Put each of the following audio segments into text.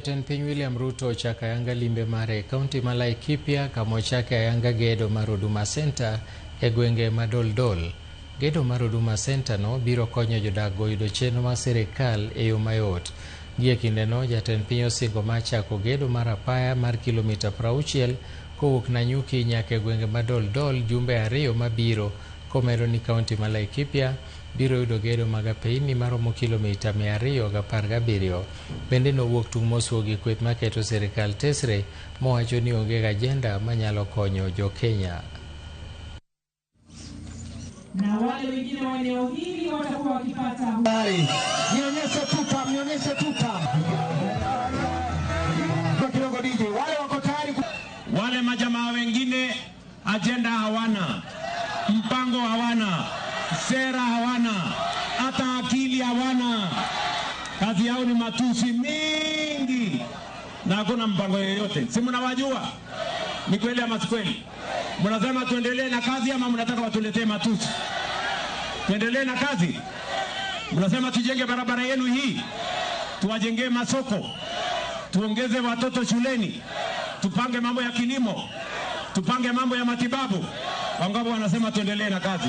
Jatend piny William Ruto ochako ayanga limbe mare e kaunti ma Laikipia kama ochake ayanga gedo mar Huduma Center e gwenge ma Doldol. Gedo mar Huduma Center no biro konyo jodak go yudo chenro mar sirikal e yo mayot. Gie kindeno, jatend piny osingo mar chako gedo mar apaya mar kilomita 60 kowuok Nanyuki nyaka e gwenge ma Doldol jumbe 2 mabiro, komedo ni kaunti ma Laikipia biro yudo gedo mag apeyni maromo kilomita 217. Bende nowuok tung' mosuo gi kweth maketo sirikal tesre mowacho ni onge agenda manyalo konyo jo-Kenya. Na wale wengine wa eneo hili watakuwa wakipata Nionyeshe tuta, nionyeshe tuta. Kwa kidogo DJ, wale wako tayari. Wale majamaa wengine ajenda hawana, mpango hawana, sera hawana, hata akili hawana. Kazi yao ni matusi mingi na hakuna mpango yoyote. Si mnawajua? Ni kweli ama si kweli? Mnasema tuendelee na kazi ama mnataka watuletee matusi? Tuendelee na kazi? Mnasema tujenge barabara yenu hii, tuwajengee masoko, tuongeze watoto shuleni, tupange mambo ya kilimo, tupange mambo ya matibabu. Wangapi wanasema tuendelee na kazi?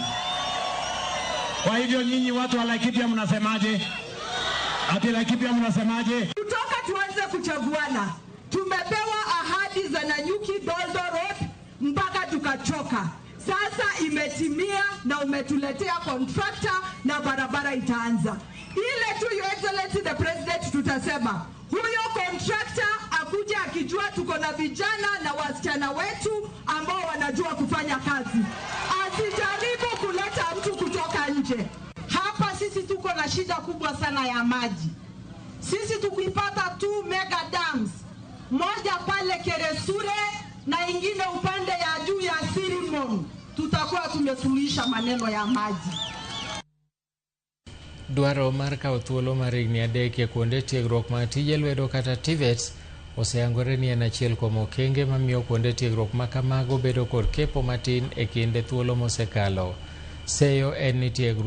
Kwa hivyo nyinyi watu wa Laikipia mnasemaje? Ati Laikipia mnasemaje? Kutoka tuanze kuchaguana, tumepewa ahadi za Nanyuki Doldo Road mpaka tukachoka. Sasa imetimia na umetuletea contractor na barabara itaanza. Ile tu Your Excellency the President, tutasema huyo contractor akuje akijua tuko na vijana na wasichana wetu ambao wanajua kufanya kazi, asijaribu kuleta mtu kutoka nje. Hapa sisi tuko na shida kubwa sana ya maji. Sisi tukipata 2 mega dams, moja pale Keresure na ingine upande ya juu ya Sirimon, tutakuwa tumesuluhisha maneno ya maji. Dwaro mar kawo thuolo mar higni 3 e kuonde tiegruok mag tije lwedo kata TVETs oseyangore ni en achiel kuom okenge mamiyo kuonde tiegruok ma kamago bedo kod kepo matin e kinde thuolo mosekalo. Seyo en ni tiegruok